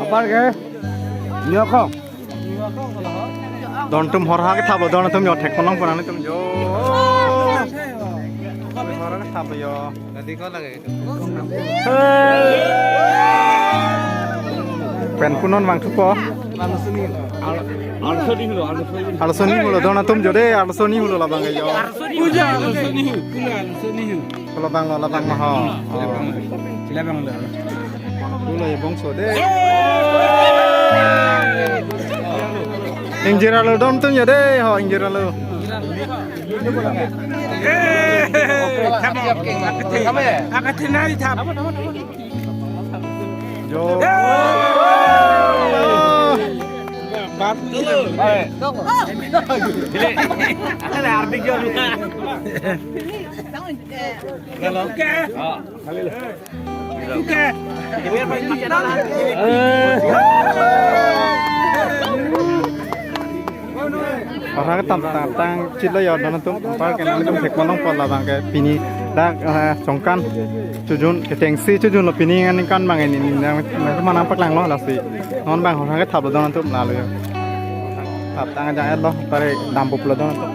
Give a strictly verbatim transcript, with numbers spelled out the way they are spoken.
Apar ke? Nyokong. Don atum horha kethaplo, don atum yo thek ponong ponang atum yo. Horha kethaplo yo. Pen punon bang thupo. Arloso ni hulo, arloso ni hulo. Arloso ni hulo don atum jo de, arloso ni hulo labang ke yo. Puja arloso ni hu, puja arloso ni hu. Labang lo, labang lo ho. Labang lo. Hulo ye bongso de. Ingjir alo don atum yo de ho, ingjir alo. Akatenari thap. Jo. Bat. Hardik jo. Hello. Horha ketam tang tang chitlo yo don atum, apar ke nangtum thek ponong po labang ke pini dak, eh, Songkran chojun, kechengsi chojun lo pini aningkan bang ini, nang nang manang paklanglo lasi. Non bang horha kethaplo don atum lalo yo. Thap tang ajang etlo, tare dambuplo don atum.